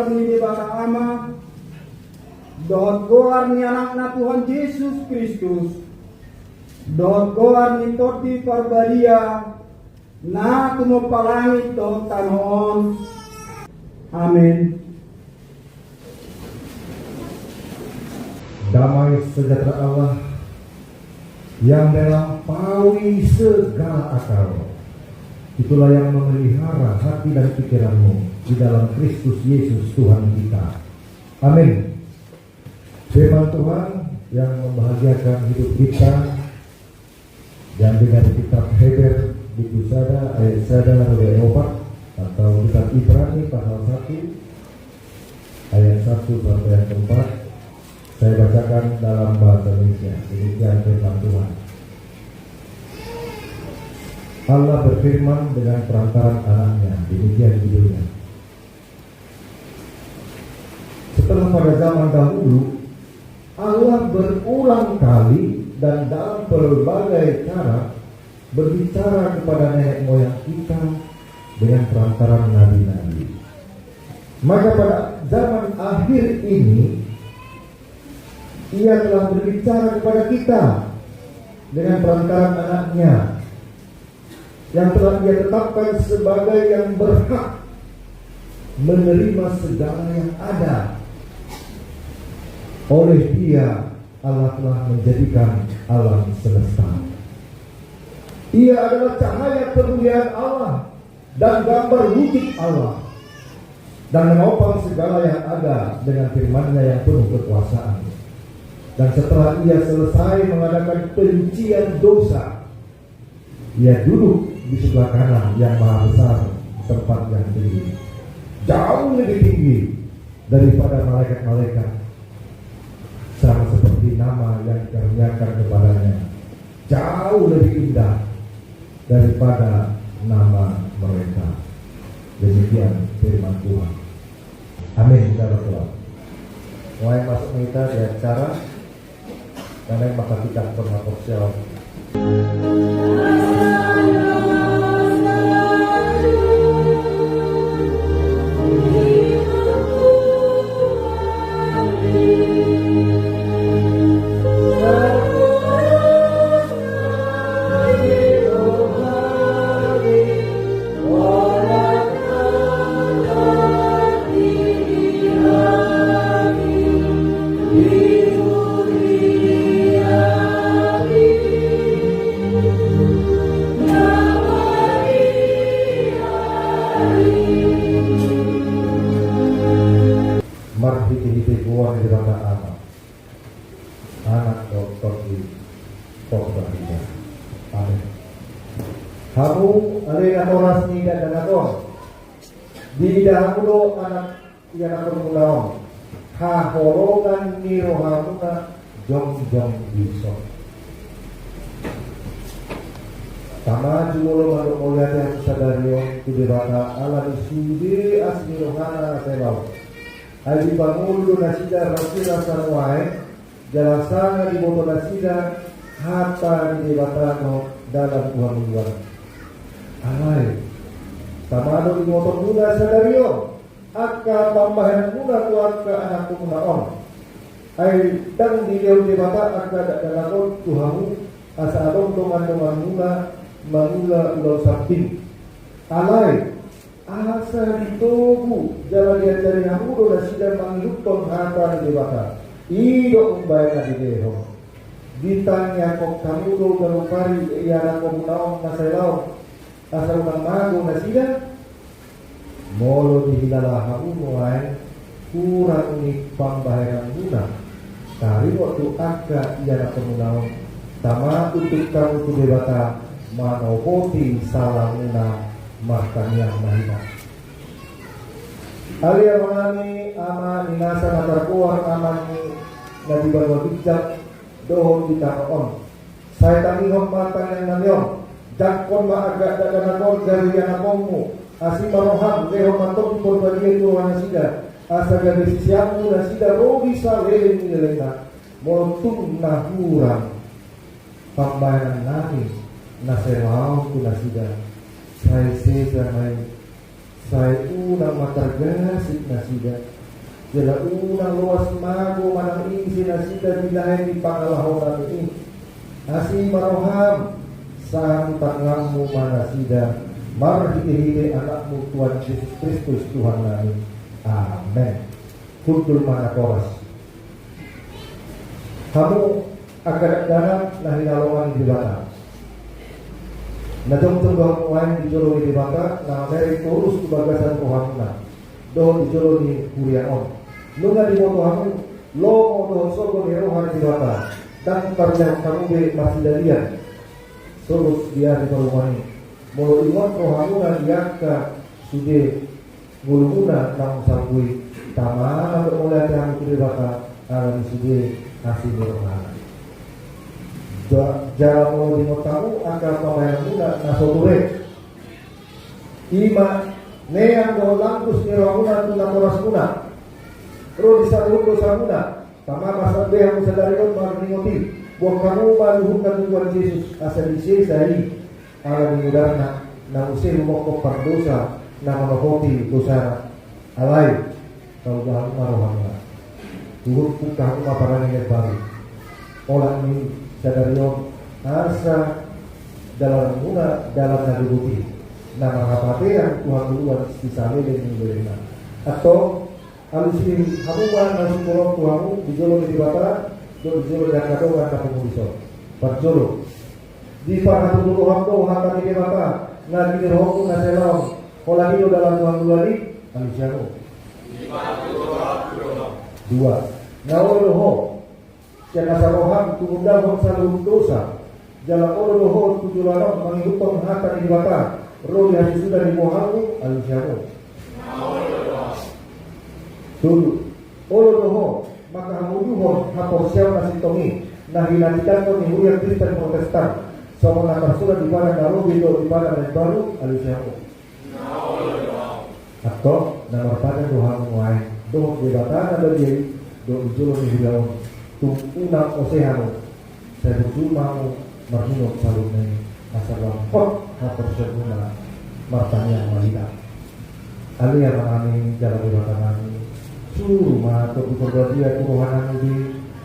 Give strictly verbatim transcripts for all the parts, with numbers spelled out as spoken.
Ni Debata Ama, dohot goar ni Anakna Tuhan Jesus Kristus, dohot goar ni Tondi Parbadia, na tumompa langit dohot tano on. Amen. Damai sejahtera Allah yang melampaui segala akal, itulah yang memelihara hati dan pikiranmu di dalam Kristus Yesus Tuhan kita. Amin. Firman Tuhan yang membahagiakan hidup kita diambil dari kitab Heber bindu sada ayat sada sampai opat, atau kitab Ibrani pasal satu ayat satu sampai ayat empat. Saya bacakan dalam bahasa Indonesia. Demikian firman Tuhan. Allah berfirman dengan perantaraan Anaknya, demikian judulnya. Setelah pada zaman dahulu, Allah berulang kali dan dalam pelbagai cara berbicara kepada nenek moyang kita dengan perantaraan nabi-nabi. Maka pada zaman akhir ini, Ia telah berbicara kepada kita dengan perantaraan Anaknya, yang telah Ia tetapkan sebagai yang berhak menerima segala yang ada. Oleh Dia, Allah telah menjadikan alam semesta. Ia adalah cahaya kemuliaan Allah dan gambar wujud Allah, dan menopang segala yang ada dengan firman-Nya yang penuh kekuasaan. Dan setelah Ia selesai mengadakan penyucian dosa, Ia duduk di sebelah kanan Yang Maha Besar, di tempat yang tinggi, jauh lebih tinggi daripada malaikat-malaikat, sama seperti nama yang dikaruniakan kepada-Nya jauh lebih indah daripada nama mereka. Demikian firman Tuhan. Amin. Kita berdoa. Mulai masuk kita di acara Karena maka kita pernah percaya. Marhite-hite goar ni Debata Ama, Anak dohot Tondi Parbadia. Amin. Hamu ale natoras ni dakdanak on, diida hamu do anak ianakhonmuna on, haholongan ni rohamuna jongjong dison. Tama jumolo mandok mauliate hamu sadari on tu Debata ala ni sude asi ni rohana na sai laho. Ai dipangolu do nasida rasirasa nuaeng, jala sanga diboto nasida hata ni Debata dohot dalan tu hangoluan. Alai, tama do ibotomuna sadari on angka pambahenanmuna tu angka anakhonmuna on. Ai ndang dilehon Debata angka dakdanak on tu hamu asa adong dongan-donganmuna mangula ulaon sambing. Alai, asa ditogu jala diajari hamu do nasida mangihuthon hata ni Debata. I do umbahen na dilehon. Ditangiangkon hamu do ganup ari ianakhonmuna on na sai laho, asa unang mago nasida? Molo dihilala hamu nuaeng hurang ni pambahenanmuna taringot tu angka ianakhonmuna on, tama unduk hamu tu Debata manopoti salamuna. Martangiang ma hita. Ale Amanami, Ama ni nasa na targoar Ama ni na di banua ginjang dohot di tano on. Sai tangihon ma tangiangnami on. Jangkon ma angka dakdanak on gabe ianakhonmu. Asi ma roham, lehon ma Tondi Parbadia tu roha nasida, asa gabe siseanmu nasida ro di saleleng ni lelengna. Molo tung na hurang pambahenannami na sai laho tu nasida, sai sesa ma i. Sai unang ma targasip nasida, Jala unang loas mago manang ise nasida di lae ni pangalaho nami i. Asi ma roham, sahat tanganmu ma nasida, marhitehite Anakmu Tuhan Jesus Kristus Tuhan nami. Amen. Hundul ma natoras. Hamu angka dakdanak na hinaholongan ni Debata, na jongjong do hamu nuaeng di jolo ni Debata na mamereng torus tu bagasan rohamuna dohot di jolo ni huria on. Nunga diboto hamu lomo dohot sogo ni roha ni Debata, ndang tarjahon hamu be marsidalian sogot di ari parumaen i. Molo ingot rohamuna di angka sude ngolumuna naung salpu i, tama ma mauliate hamu tu Debata ala ni sude asi ni rohana. Ja-, jala molo diingot hamu angka pambahenanmuna na so ture, i ma neang dohot langkus ni rohamuna tu natorasmuna, ro di saluhut dosamuna, tama ma be hamu sadari on maringot i, boan hamu ma luhutna tu Tuhan Jesus asa disesa i ala ni mudarna, na muse humophop pardosa na manopoti dosana. Alai paubahon ma rohamuna. Huhut buka hamu ma parange na imbaru. Olat ni sadari on asa dalanmuna dalan na gogo i, na marhapatean tu hangoluan sisaleleng ni lelengna. Antong, alusi hamu ma na sumurop tu hamu di jolo ni Debata dohot di jolo ni angka dongan na pungu dison. Parjolo, diparhatutu roham do hata ni Debata na ginirohonmu na sai laon, holan i do dalan tu hangoluan i? Alusi hamu. Dua. Na olo do ho sian nasa roham tumundalhon saluhut dosa, jala olo do ho tu joloan on mangihuthon hata ni Debata ro di hasusuda ni bohalmu? Alusi hamu. Tolu. Olo do ho mangkahamuyuhon haporseaon na sintong i na hinatidanhon ni huria Kristen Protestan, songon na tarsurat di Padan na Robi dohot di Padan na Imbaru? Alusi hamu. Antong, na marpadan do hamu nuaeng dohot Debata na badia i dohot di jolo ni huria on. Tung unang ose hamu, sai burju ma hamu marningot saluhutna i, asa lam hot haporseaonmuna. Martangiang ma hita. Ale Amanami jala Debatanami, suru ma Tondi Parbadia tu rohanami be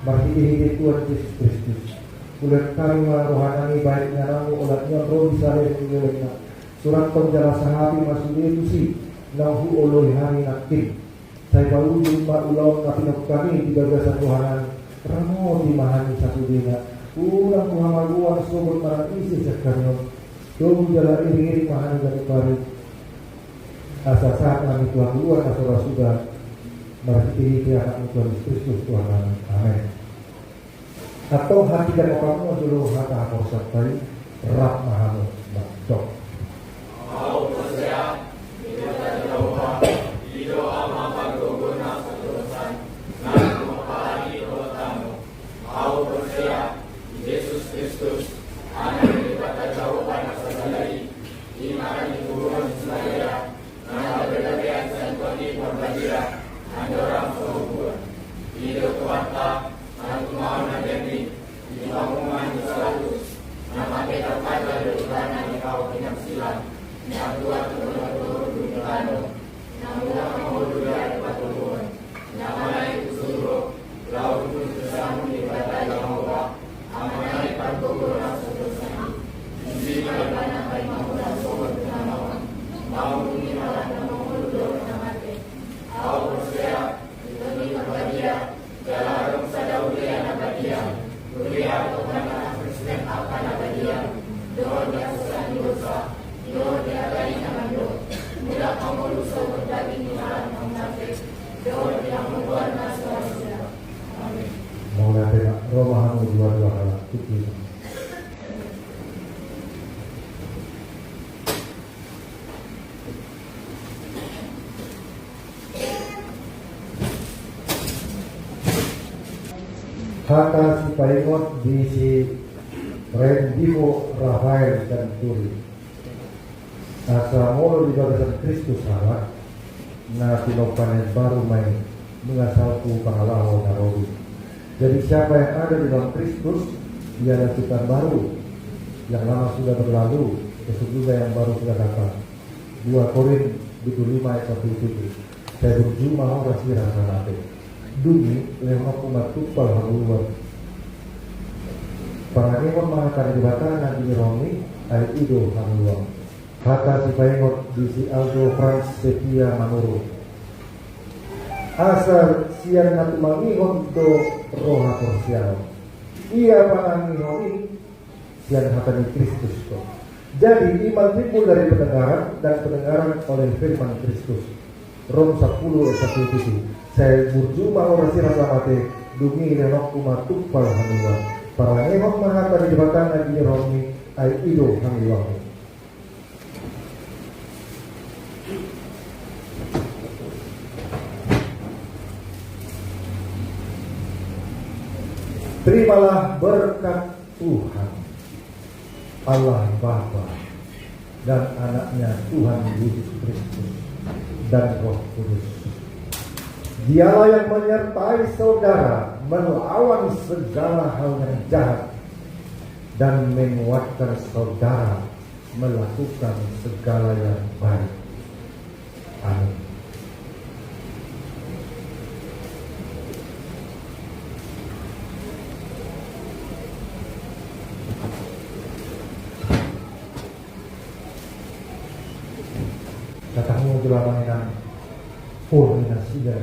marhitehite Tuhan Jesus Kristus. Hulehon hami ma rohanami bahen ingananmu olat ni on ro di saleleng ni lelengna. Surathon jala sahapi ma sude tusi naung huoloi hami nangkin. Sai paujung ma ulaon na pinungka hami di bagasan rohanami. Ramoti ma hami sasudena. Unang tu hamagoan sogot manang ise sian hami on. Togu jala iring-iring ma hami ganup ari, asa sahat hami tu hangoluan na so ra suda. Marhitehite Anakmu Tuhan Jesus Kristus Tuhan nami. Amen. Antong, hatiha ma hamu jolo hata haporseaonta i. Rap ma hamu mandok. Ahu porsea, Debata Jahowa, i do Ama pargogo na so torus an, na mangalangka di roha tano. Ahu porsea, Jesus Kristus, Anak ni Debata Jahowa na sasada i, i ma na dikuburon sian na gabe-gabean sian Tondi Parbadia, andorang so hubuan. I do Tuhanta, na tumaon na jadi, di panguhuman ni Pilatus, na manghetaheta do ibana di hau pinarsilang, na tuat tu tano, na mulak mangolu di ari patoguhon, na manaek tu surgo, laho tu sisean ni Debata Jahowa, Amanami pargogo na so torus an i. Disi ma ibana bahen mangula sogot tu na maol, mangulungi halak na mangolu dohot na mate. Ahu porsea di Tondi Parbadia, jala adong sada huria na badia, huria tonga na Kristen angka na badia, dohot di hasusaan ni dosa, dohot di hata i na mandok, mulak mangolu sogot daging ni halak na mate, dohot di hamuliaon na so ra suda. Amen. Mauliate ma, ro ma hamu dua-dua halak, tutu. Hata sipaingot di si Rendivo Rafael Santuri. Asa molo di bagasan Kristus halak, na tinompa na imbaru ma i, nunga salpu pangalaho na robi. Jadi siapa yang ada di dalam Kristus, ia adalah ciptaan baru. Yang lama sudah berlalu, sesungguhnya yang baru sudah datang. Dua Korin bindu lima ayat sapuluh tujuh. Sai burju ma ho rasirasa mate. Dung i lehononku ma tumpal hangoluan. Parangehon ma hata ni Debata na di rohangmi, ai i do hangoluan. Hata sipaingot di si Aldo Frans Setia Manurung. Asa sian na tumangihon do ro haporseaon. Ia panangihon i sian hata ni Kristus do. Jadi, iman timbul dari pendengaran, dan pendengaran oleh firman Kristus. Rom sampulu ayat sampulu pitu. Sai burju ma ho rasirasa mate, dung i lehononku ma tumpal hangoluan. Parangehon ma hata ni Debata na di rohangmi, ai i do hangoluanmi. Terimalah berkat Tuhan, Allah Bapa, dan Anaknya Tuhan Yesus Kristus, dan Roh Kudus. Dialah yang menyertai saudara melawan segala hal yang jahat dan menguatkan saudara melakukan segala yang baik. Amin. Datang mo jolo amang inang, pur ni nasida.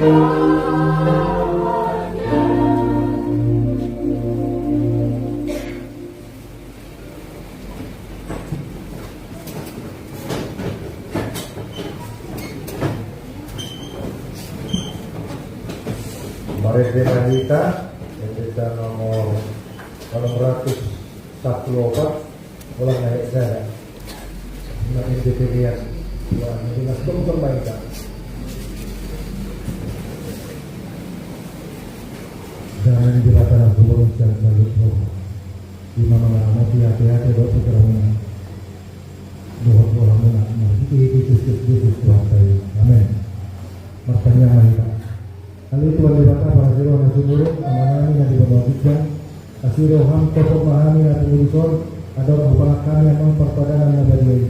Marende ma hita, ende ta nomor onom ratus sampulu opat, ulang na hita. Nah, ende pelean. Wah, ini mas dong terbaik, Kak. Jangan dibatalkan sebelum siang salut roh. Di mana mana mau hati-hati doa pikiranmu. Dohot rohamuna, marhite Kristus Jesus Tuhanta i. Amen. Martangiang ma hita. Ale Tuhan Debata, parasi roha na sumurung, Amanami na di banua ginjang, asi roham, topot ma hami na pungu dison, adong hupasahat hami Amang parpadanan na badia i.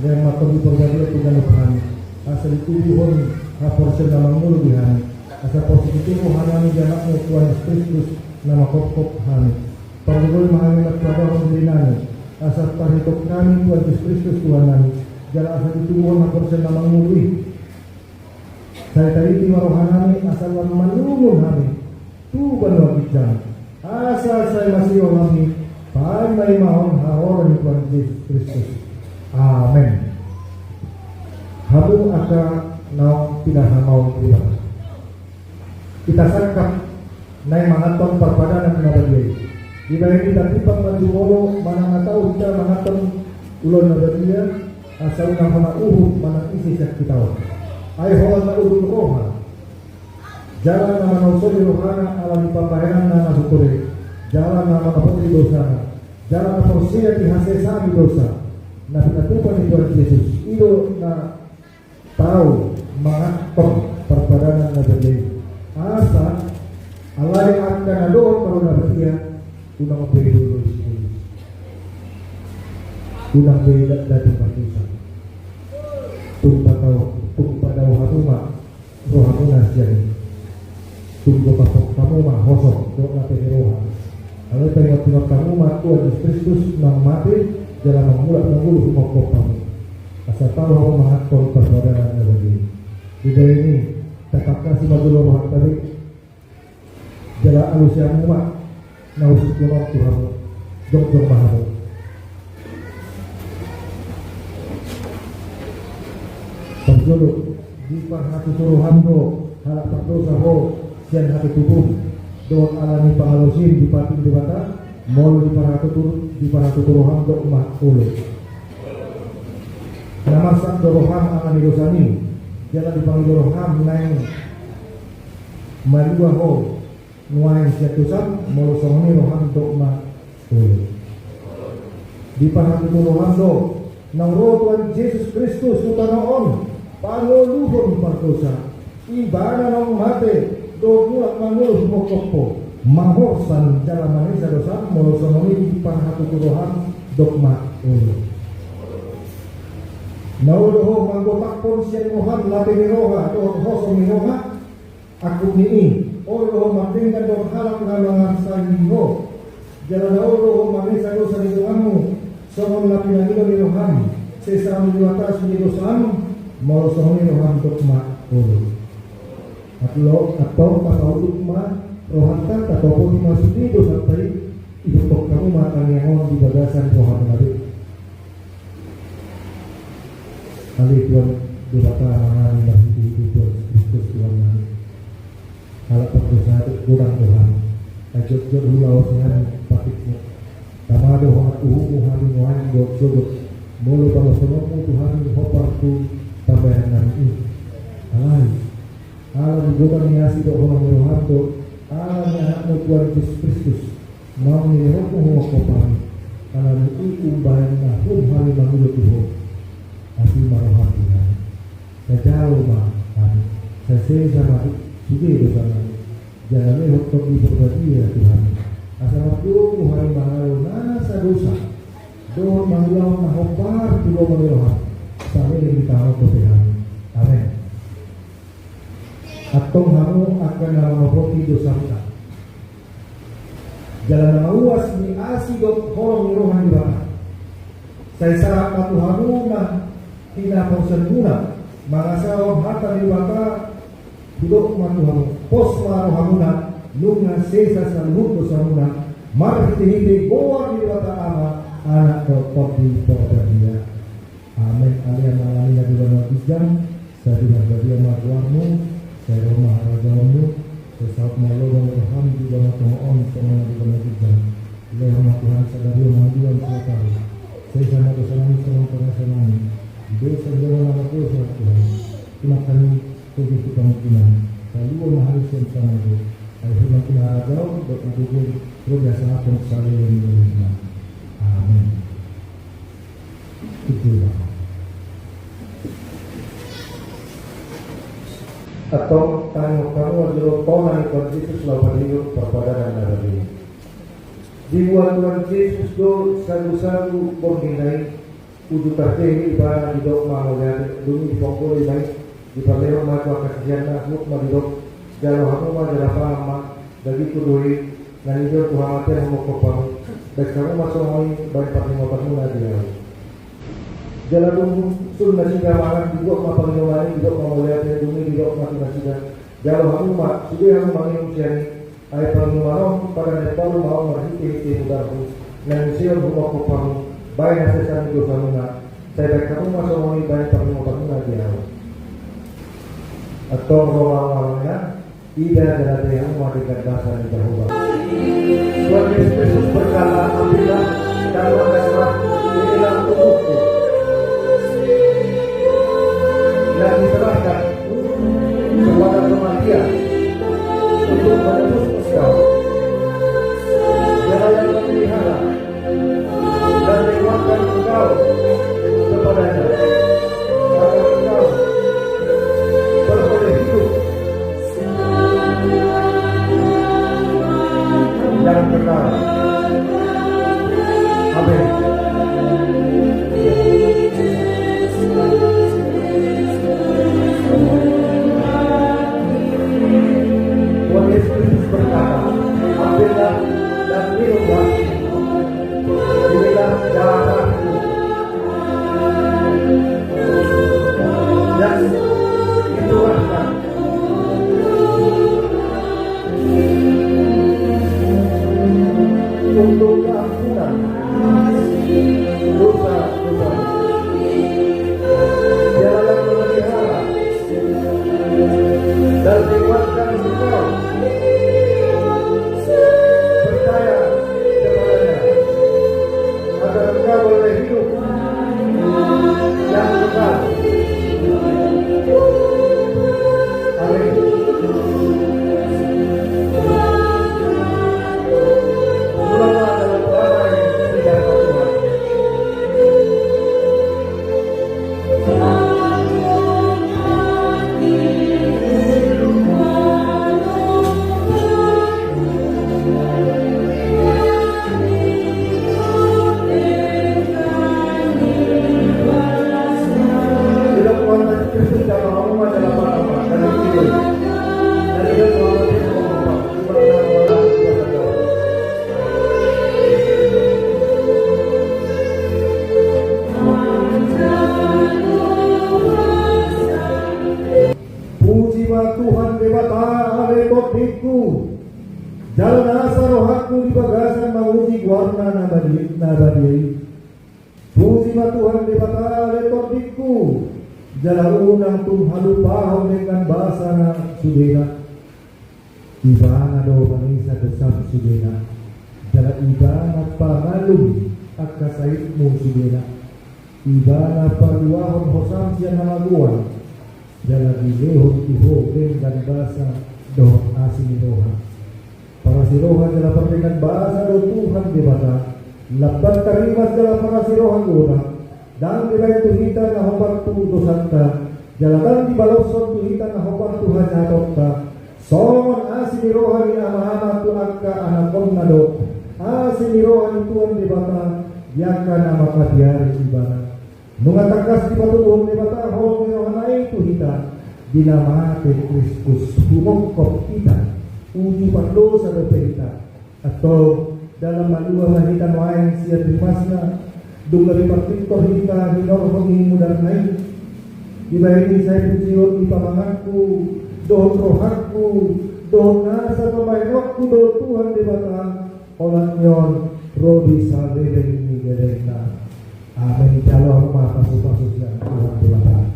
Lean ma Tondi Porbadia tu ganup hami, asa ditubuhon haporseaon na mangolu di hami, asa porsuk ni tubu hanami di Anakmu Tuhan Jesus Kristus na manghophop hami. Pargogoi ma hami mangkatahon dirinami, asa tarhitop hami Tuhan Jesus Kristus Tuhannami, jala asa ditubuhon haporseaon na mangolu i. Sai tariti ma rohanami, asa lam malungun hami tu banua ginjang, asa sai masihol hami paimaimahon haroro ni Tuhan Jesus Kristus. Amen. Hamu angka naung pinarhamaol Debata. Hita sangkap naeng manganhon parpadanan na badia i. Dibahen hita timbang manjumolo manang na tau hita manganhon ulaon na badia, asa unang hona uhum manang ise sian hita on. Ai holan na urdot roha, jala na manarsongi rohana ala ni pambahenanna na so tore, jala na manaporti dosana, jala na porsea di hasesaan ni dosa na pinatupa ni Tuhan Jesus, i do na tau manganhon parpadanan na badia i. Asa alai angka na dohot parpadanan na badia, unang be dolo i, unang be dati mardosa. Tung padao, tung padao hamu ma rohamuna sian i. Tung gopahon hamu ma hosom dohot lape ni roha. Alai paingotingot hamu ma Tuhan Jesus Kristus naung mate jala mangulak mangolu humophop hamu, asa tau hamu manganhon parpadanan na badia i. Dibahen i, tatangkasi ma jolo rohanta be, jala alusi hamu ma na husungkun on tu hamu. Jongjong ma hamu. Parjolo, diparhatutu roham do halak pardosa ho sian hatutubu, dohot ala ni pangalaosim dipatik Debata, molo diparhatutu, diparhatutu roham dok ma olo. Na marsak do roham ala ni dosam i, jala dipangido roham naeng malua ho nuaeng sian dosam, molo songon i roham dok ma olo. Diparhatutu roham do, naung ro Tuhan Jesus Kristus tu tano on, pangoluhon pardosa, ibana naung mate, dohot mulak mangolu humophop ho, mamorsan jala manesa dosam, molo songon i diparhatutu roham dok ma olo. Na olo do ho manggotaphon sian roham lape ni roha, dohot hosom ni roha, angkup ni i, olo do ho mardenggan dohot halak na mangarsai ho. Jala na olo do ho manesa dosa ni donganmu, songon na pinangido ni roham, sesa ni Debata sude dosam, molo songon i roham dok ma olo. Atlo, atau tapauluk ma rohanta, tatopoti ma sude dosanta i, ihuthon hamu ma tangiang on di bagasan rohamuna be. Ale Tuhan Debata Amanami, marhitehite Tuhan Kristus Tuhannami, halak pardosa godang do hami. Ai jotjot hulaosi hami patikmu. Tama do hona uhummu hami nuaeng dohot sogot, molo paloasononmu tu hami hombar tu pambahenannami i. Alai ala ni godang ni asi dohot holong ni roham do, ala ni Anakmu Tuhan Jesus Kristus, naung nilehonmu humophop hami, ala ni i umbahen na hum hami mangido tu ho. Asi ma roham di hami. Sai jalo ma hami. Sai sesa ma sude dosanami. Jala lehon Tondi Porbadia tu hami, asa margogo hami mangalo nasa dosa dohot mangulahon na hombar tu lomo ni roham, saleleng ditahanon dope hami. Amen. Antong hamu angka na manopohi dosamuna, jala na mauas ni asi dohot holong ni roha ni Debata, sai sahat ma tu hamu ma hinaporseaonmuna mangasahon hata ni Debata Didok ma tu hamu, pos ma rohamuna, nunga sesa saluhut dosamuna, marhitehite goar ni Debata Ama, Anak dohot Tondi Porbadia. Amen. Ale Amanami na di banua ginjang, sai pinarbadia ma goarmu, sai ro ma harajaonmu, sai saut ma lomo ni roham di banua tonga on songon na di banua ginjang. Lehon ma Tuhan sadari on mangan nami sadari on. Sesa ma dosanami songon panesanami di dosa ni dongan na mardosa, Tuhan. Unang hami togihon tu pangunjunan, palua ma hami sian pangago. Ai Ho do na pungu harajaon dohot hagogoon dohot hasahaton saleleng ni lelengna. Amen. Antong tangihon hamu ma jolo tona ni Tuhan Jesus laho padohot parpadanan na badia. Dibuat Tuhan Jesus do sagusagu borngin na i, uju tarhehe ibana didok ma mauliate, dung i diponggol ma i, diparlehon ma tu angka siseanna, huhut ma didok, jalo hamu ma jala pangan ma, dagingku do i, na nilehon tu hamatean humophop hamu, baen hamu ma songon i baen parningotanmuna di ahu. Jala dung sun nasida mangan, dibuat ma panginuman i, didok ma mauliate, dung i didok ma tu nasida, jalo hamu ma, sude hamu manginum sian i, ai panginuman on padan na imbaru ma on marhitehite mudarhu, na niseon humophop hamu, baen hasesan ni dosamuna, sai baen hamu ma songon i baen parningotanmuna di ahu. Antong ro ma Amang Inang, ida jala denggan ma denggan basa ni Jahowa. Tuhan Yesus Kristus berkata, "Ambillah dan makanlah, inilah tubuhku yang diserahkan kepada kematian untuk menebus engkau. Dialah yang memelihara dan menguatkan engkau kepada-Nya, agar engkau beroleh hidup yang kekal." Amin. Tuhan Yesus Kristus berkata, "Ambillah dan minumlah. Inilah darahku yang dicurahkan untuk keampunan dosa-dosa. Dialah yang memelihara dan menguatkan engkau. Percaya kepada-Nya, agar engkau beroleh hidup yang kekal." Amin. Ulang ma dalam damai sejahtera Tuhan. Puji ma Tuhan Debata ale tondingku, jala nasa rohangku di bagasan mamuji goarna na badia, na badia i. Puji ma Tuhan Debata ale tondingku, jala unang tung halupahon denggan basana sudena. Ibana do manesa dosam sudena, jala Ibana pamalum angka saitmu sudena. Ibana paluahon hosam sian hamagoan, jala dilehon tu ho denggan basa dohot asi ni roha. Parasi roha jala pardenggan basa do Tuhan Debata, lamban tarimas jala parasi roha godang, ndang dibaen tu hita na hombar tu dosanta, jala ndang dibaloshon tu hita na hombar tu hajahatonta. Songon asi ni roha ni ama-ama tu angka anakonna do asi ni roha ni Tuhan Debata di angka na manghabiari Ibana. Nunga tangkas dipatuduhon Debata holong ni rohana i tu hita, di na mate Kristus humophop hita, uju pardosa dope hita. Antong, dalan malua ma hita nuaeng sian rimasna, dung gabe parpintor hita hinorhon ni mudarna i. Dibahen i sai pujion di pamanganku, Dohot rohangku, dohot nasa pambahenonku do Tuhan Debata, holan ni on ro di saleleng ni lelengna. Amen. Jalo hamu ma pasupasu sian Tuhan Debata.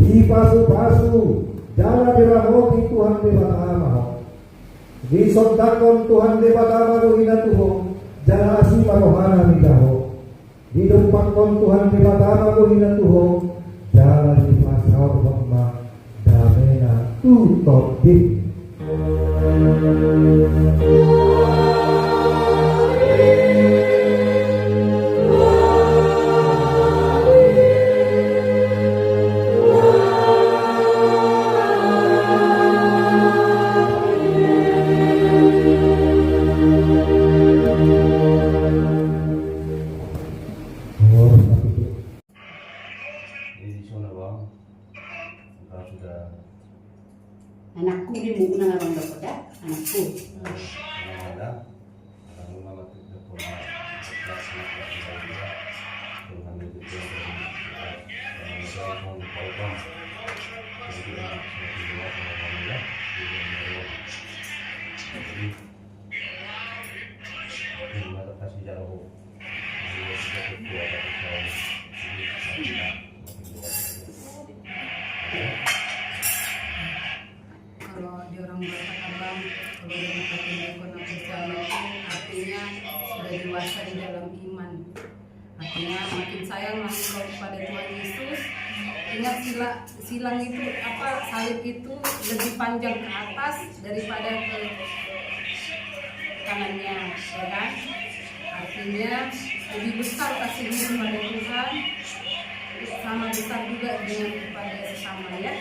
Dipasupasu jala diramoti Tuhan Debata ma ho. Disondangkon Tuhan Debata ma bohina tu ho, jala asi ma rohana mida ho. Didompakkon Tuhan Debata ma bohina tu ho, jala dipasaorhon ma damena tu tondimi. Jadi, di sana, Bang, kalau sudah anakku, di mukna abang dapat, ya? Anakku. Nah, ada. Kalau nggak mati, udah pernah. Jadi, kalau di orang Batak, Abang, kalau dari kata Batak, artinya sudah dewasa di dalam iman. Artinya, makin sayang lagi kau kepada Tuhan Yesus. Ingat, sila-, silang itu, apa, salib itu lebih panjang ke atas daripada ke kanannya, ya kan? Artinya, lebih besar kasihnya kepada Tuhan, sama besar juga dengan kepada sesama, ya.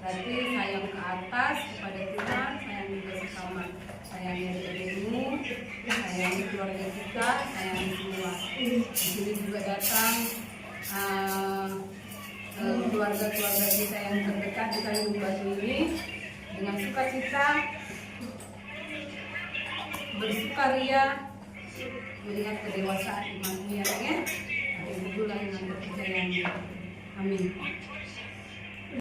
Berarti sayang ke atas kepada Tuhan, sayang juga sesama. Sayangi adik-adikmu, sayangi keluarga kita, sayangi semua. Di sini juga datang, eh, eh, keluarga-keluarga kita yang terdekat di Tanjung Batu ini dengan sukacita, bersukaria melihat kedewasaan imanmu, ya, ya. Tapi itulah yang terpercaya. Amin.